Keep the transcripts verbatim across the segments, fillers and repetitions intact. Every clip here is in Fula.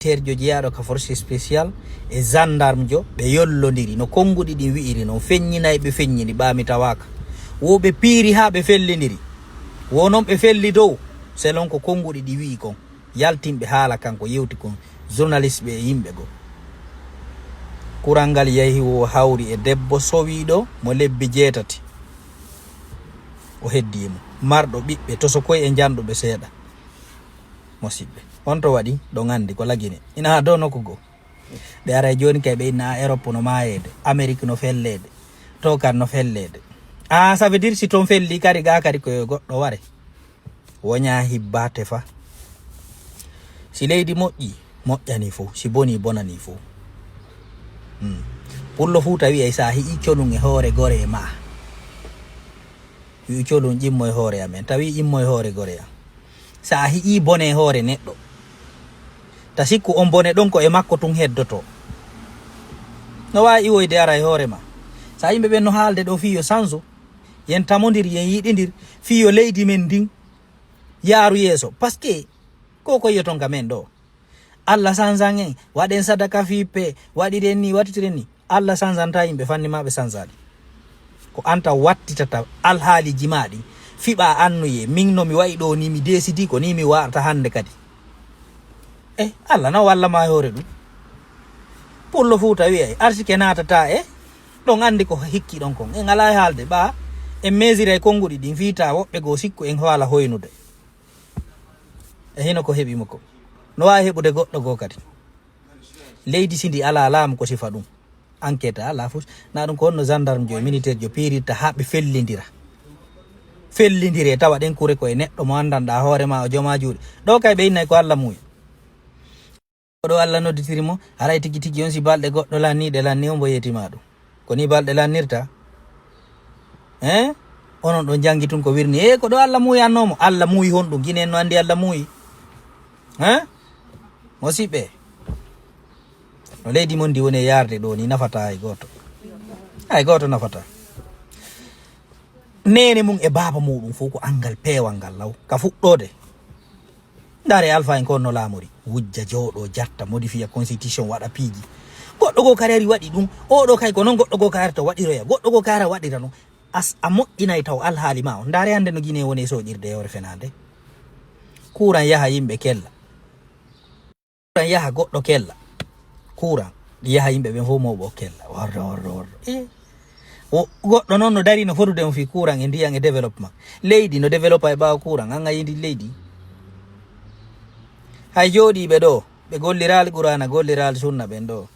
militaire jo jeyaaɗo ka force spécial e gendarme jo, ɓe yollondiri no konnguɗi ɗin wi'iri non, feññinay ɓe feññini ɓaa mi tawaaka. Wo ɓe piiri haa ɓe fellindiri. Wo non ɓe felli dow, selon ko konnguɗi ɗi wi'i kon. Yaltinɓe haala kan ko yewti kon, journaliste ɓe e yimɓe goo. Kural ngal yahi wo hawri e debbo sowiiɗo mo lebbi jeetati. O heddi e mum. Marɗo ɓiɓɓe, tosokoy e janɗuɓe seeɗa. Mosiɓɓe. On to waɗi, ɗon anndi ko lagine. Ina haa dow nokku goo. Ɓe aray jooni kay ɓe inna Europe no maayeede, Amérique no felleede, to kan no felleede. Ah, ça veut dire si toon felli kadi gaa kadi ko yo goɗɗo ware. Woñaa hibbaa tefa. Si leydi moƴƴi, moƴƴani fow. Si boni, bonani fow. Hmm. Pullo Fuuta wi'ay sa hi'i colun e hoore gore maa. Wi'u colun ƴimmo e hoore amen. Tawi ƴimmo e hoore gore am. Sa hi'i bone e hoore neɗɗo. Ta sikku on bone ɗon ko e makko tun heddoto. No waawi iwoyde ara e hoore ma. Sa yimɓe ɓen no haalde ɗo fii yo sansu. Yen tamondir, yen yiɗindir. Fii yo leydi men ndin yaaru yeeso. Parce que ko ko yiyoton ka men ɗo. Allah sansan en, waɗen sadaka fii pe, waɗiren ni, waɗitiren ni. Allah sansanta yimɓe fanni ma ɓe sansaali. Ko an tan wattitata alhaaliiji ma ɗin. Fiɓa annuye, min no mi wayi ɗo ni, mi deesidi ko ni mi warata hannde kadi. E, Allah na walla ma e hoore ɗum. Pullo Fuuta wi'ay, arsike naatata e, ɗon anndi ko hikki ɗon kon. En alaa e haalde, ɓaa, en meesiray konnguɗi ɗin fii ta woɓɓe goo sikku en faala hoynude. E hino ko heɓi mo ko. No waawi heɓude goɗɗo goo kadi. Leydi si ndi alaa laamu ko sifa ɗum. Enquête alaa fus. Na ɗum ko honno gendarme jo e militaire jo piirirta haa ɓe fellindira. Fellindire tawa ɗen kure ko e neɗɗo mo anndanɗaa hoore ma o jomaa juuɗe. Ɗo kay ɓe innay ko Allah muuyi. Ko ɗo Allah nodditiri mo, haray tigi tigi on si balɗe goɗɗo lanni, ɗe lanni on mbo yetima ɗum. Ko ni balɗe lannirta? Hein? Onon ɗon janngi tun ko wirni. E, ko ɗo Allah muuyanno mo. Allah muuyi honɗum? Gine en no anndi Allah muuyi. Hein? Mosiɓɓe. No leydi mon ndi woni e yaarde ɗo ni nafata hay gooto. Hay gooto nafata. Neene mum e baaba muɗum fof ko anngal peewal ngal law. Ka fuɗɗoode. Ndaare Alfa en ko no laamori. Wujja jooɗo jatta modifiya constitution waɗa piiji. Goɗɗo goo kare ari waɗi ɗum. Oɗo kay ko noon goɗɗo goo kare to waɗiroya. Goɗɗo goo kare waɗira noon. As a moƴƴinay taw alhaali ma o. Ndaare hannde no Guinée woni e soƴirde e hoore fenaande. Kuuran yaha yimɓe kella. Kuuran yaha goɗɗo kella. Kuuran yaha yimɓe ɓen fof mawɓe o kella. Wordo, wordo, wordo. E o goɗɗo noon no dari no fodude on fii kuuran e ndiyan e développement. Leydi no développa e ɓaawo kuuran. An a yidi leydi. Hay jooɗiiɓe ɗo, ɓe golliraali Qur'aana, golliraali Sunna ɓen ɗo.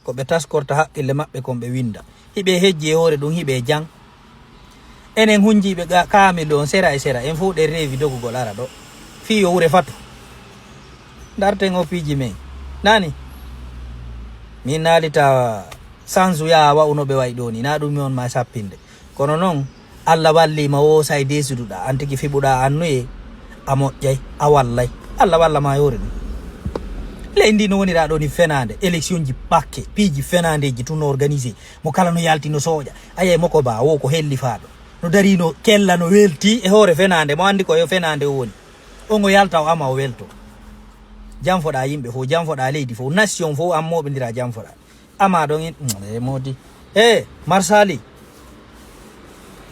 Ko ɓe taskorta haqqille maɓɓe kon ɓe winnda. Hiɓe hejji e hoore ɗum, hiɓe jang. Enen hunjiiɓe ga-, kaamil on sera e sera, en fof ɗen reewi dogugol ara ɗo. Fii yo wure fatu. Ndarten o piiji men. Nani? Min naalita sansu yaa wa'u no ɓe wayi ɗoo ni. Na ɗum mi on ma sappinde. Kono noon, Allah wallii ma woo say deesuduɗaa, an tigi fiɓuɗaa annuye, a moƴƴay, a wallay. Allah walla ma yoore ɗum. Leydi ndi no wonira ɗo ni fenaande, élection ji pakke, piiji fenaandeeji tun no organisé. Mo kala no yalti no sooƴa. Ayay moko ba woo ko hellifaaɗo. No dari no kella no welti e hoore fenaande, mo anndi ko yo fenaande o woni. On o yalta o ama o welto. Janfoɗaa yimɓe fof, janfoɗaa leydi fof, nation fof an mooɓindira janfoɗaa. Ama ɗon in, mm, e moodi. E, Marsali.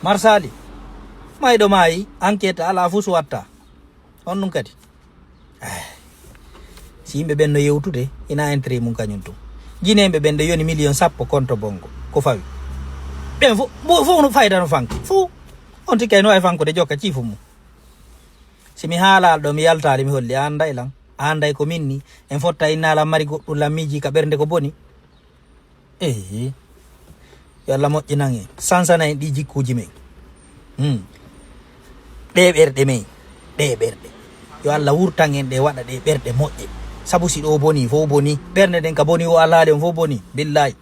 Marsali. Mayɗo maayi, enquête alaa fus watta. On ɗum kadi. Eh. Si yimɓe ɓen no yewtude, ina intérêt mum kañum tun. Guinéen ɓe ɓen ɗo yoni million sappo compte bongo. Ko fawi. Ɓen fof, fof no fayda no fanki. Fof. On tigi kay no wawi fankude jokka ciifu mum. Si mi haalaali ɗo, mi yaltaali, mi holli, a annday lan. A annday ko min ni. En fotta innaala mari goɗɗum lan miiji ka ɓernde ko boni. Eyi. Yo Allah moƴƴinan en. Sansana en ɗi jikkuuji men. Hmm. Ɗe ɓerɗe men. Ɗe ɓerɗe. Yo Allah wurtan en ɗe, waɗa ɗe ɓerɗe moƴƴe. Sabu si ɗo boni, fof boni. Ɓernde ɗen ka boni, o alhaali on fof boni. Billahi.